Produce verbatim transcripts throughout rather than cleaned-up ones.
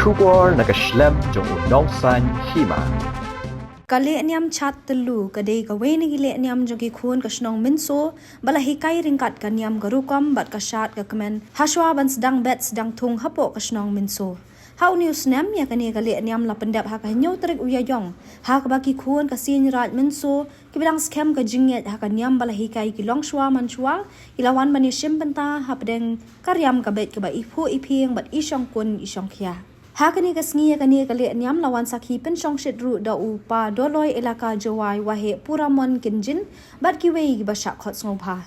Khubor na ka shlem jong u Nongsaiñ Hima. Ka lehniam Chat Tyllu ka dei kawei na ki lehniam jong ki khun ka shnong Mynso ba la hikai ryngkat ka niam ka rukom bad ka shad ka kmen hashwa ban sdang bet sdang thung hapoh ka shnong Mynso. Ha une u snem ïa kane ka lehniam la pyndep ha ka hynñiew tarik u Ïaïong ha kaba ki khun ka Seiñ Raij Mynso kiba dang skhem ka jingngeit ha ka niam ba la hikai ki longshuwa manshuwa ki la wan ban ïashim bynta hapdeng ka riam ka beit kaba i phuh i phieng bad i shongkun i shongkhia. Ha kane ka sngi ïa kane ka lehniam la wan sakhi pynshongshit ruh da u Pa Doloi Elaka Jowai Waheh Puramon Kynjin bad kiwei kiba shah khot sngewbha.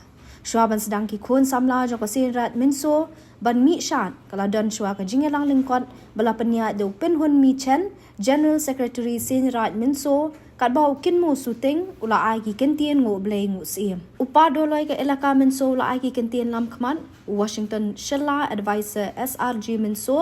Shuwa ban sdang ki khun samla jong ka Seiñ Raij Mynso ban mih shad ka la don shuwa ka jingïalang lyngkot ba la pynïaid da u Pynhun Michen, General Secretary Seiñ Raij Mynso, katba u Kynmaw Suting u la ai ki kyntien nguh Blei nguh Syiem. U Pa Doloi ka Elaka Mynso u la ai ki kyntien lam khmat, u Washington Shylla, Advisor S R G Mynso,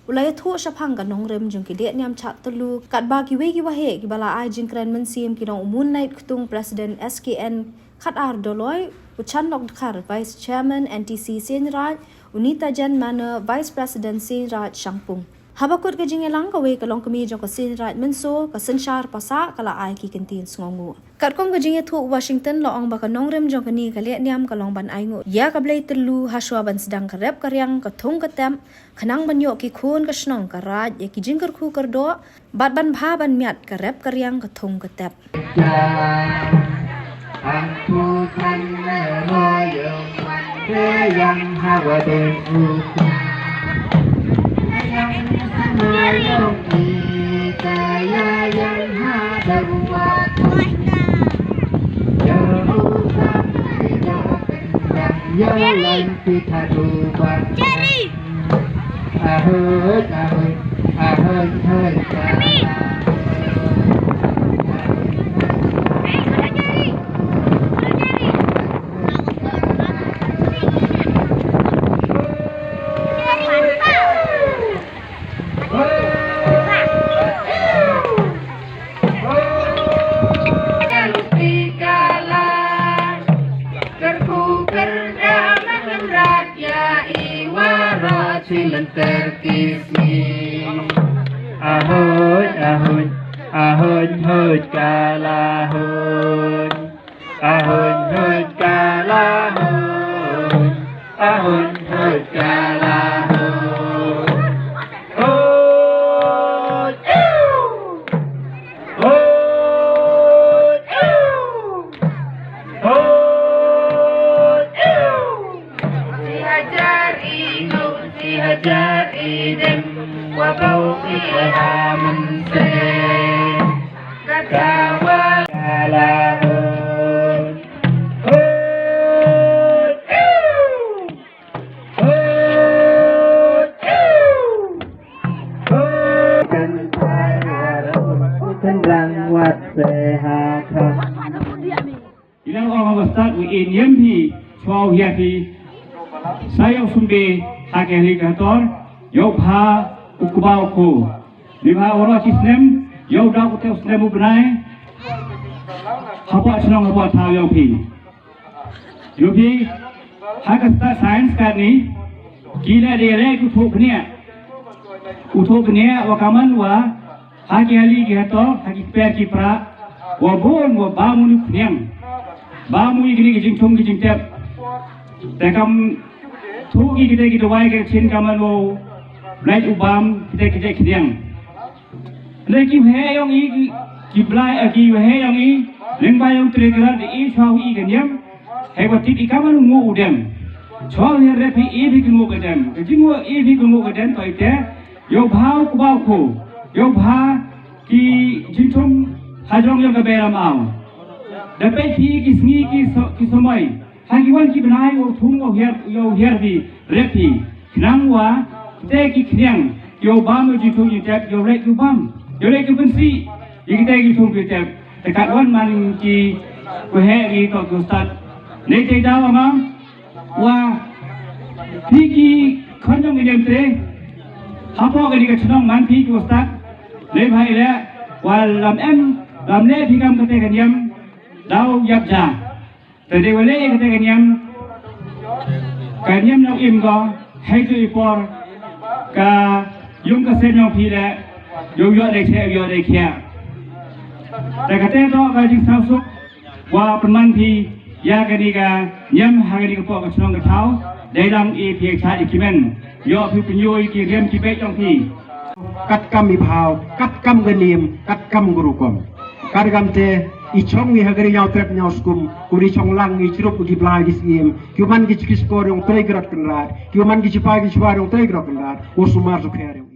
u la ïathuh shaphang ka nongrim jong ki lehniam Chat Tyllu, katba kiwei ki waheh kiba la ai jingkren mynsiem ki long u Moonlight Ktung, President S K N Khatar Doloi, u Chanlok Dkhar, Vice Chairman N T C Seiñ Raij, u Nitajen Manor, Vice President Seiñ Raij Shangpung. Haba kut ka jingïalang, kawei ka longkmie jong ka Seiñ Raij Mynso, ka Synshar Passah, ka la ai ki kyntien sngewnguh. Katkum ka jingïathuh u Washington la ong ba ka nongrim jong kane ka lehniam ka long ban ainguh ïa ka Blei Tyllu hashwa ban sdang ka rep ka riang ka thung ka tep, khnang ban ïoh ki khun ka shnong ka raij ïa ki jingkyrkhu kyrdoh bad ban bha ban miat ka rep ka riang ka thung ka tep. Jerry! Ahoj, ahoj, ahoj, ahoj. Ahoj, ahoj, ahoj, hoj, ka la hoj. Ahoj, hoj, ka la hoj. Ahoj, hoj, ka la hoj. Hoj, ew. Hoj, ew. Hoj, ew. Shi hajar i ngooh, shi hajar i dem, wa bau i ha mynsiem. Ka dawa ka la hoj. Hoj, ew. Hoj, ew. Hoj, kan pai arut, kan rang wat se ha kha. Ina ong ba stad u in yem hi, chwa u hiat hi. Sa ïoh sumbe ha ki hali ki hator, ïoh bha u kba u kho. Ni bha u roh chi snem, ïoh da u te u snem u bnai. Hapoh chnong hapoh thaw ïoh phi. Ïoh phi, ha ka stad science ka ni, ki la de le ku thuh bniah. U thuh bniah wa kaman wa, ha ki hali ki hator, ha ki per ki pra, wa bun, wa bam u khniang. Bam u kini ki jingthung ki jingtep. Te kam thuh ki kite ki dawai ki chin kaman wa, blai u bam, kite kite khniang. Lei ki he yong i, ki, ki blai, eh, ki he yong i, leng ba yong tre kra de i chwa i ka niam. He wa tip i kaman ngu u dem. Chwa i rep i i bi ki ngu ka dem. Ka jing ngu i bi ki ngu ka dem to i te. Yo bha u kba u kho. Yo bha ki jingthung ha jong yong ka beram aw. Da peit phi ki sngi ki so-, ki somoi. Ha ki wan ki bnai u thung u hiar, u hiar bi rep hi. Khnang wa te ki khniang yow bam u jingthung jingtep yow leit u bam. Yow leit u pynsi. Ïa kita ki thung ki tep. Te kat wan man ki ku he ki to ku stad. Nei te daw ma wa phi ki khon jong ki niam tre. Hapoh ka ni ka chnong man phi ku stad. Nei bhai le wa lam em lam le phi kam ka te ka niam daw yap ja. Te dei wa leh ïa kata ka niam, ka niam nong im ko, hei tu i por, ka Yung ka sien yong phi le, yung yoh dei che, yoh dei khia. Te kata to ka jingsngewsuk wa pynman phi ïa kane ka niam ha kane ka pok ka chnong ka thaw. Dei lang i phi cha i kimen, yoh phi pynyoh i ki riam ki bek yong phi. Kat kam i bhaw, kat kam ka niam, kat kam ka rukom. Kat kam te i chong i ha kane ñiaw trep ñiaw skum, ku i chong lang i chrup ki blai ki siem, ki man ki chiki skor yong trei grot kynrad, ki man ki chipai ki chipai yong trei grot kynrad. O sumar su kher.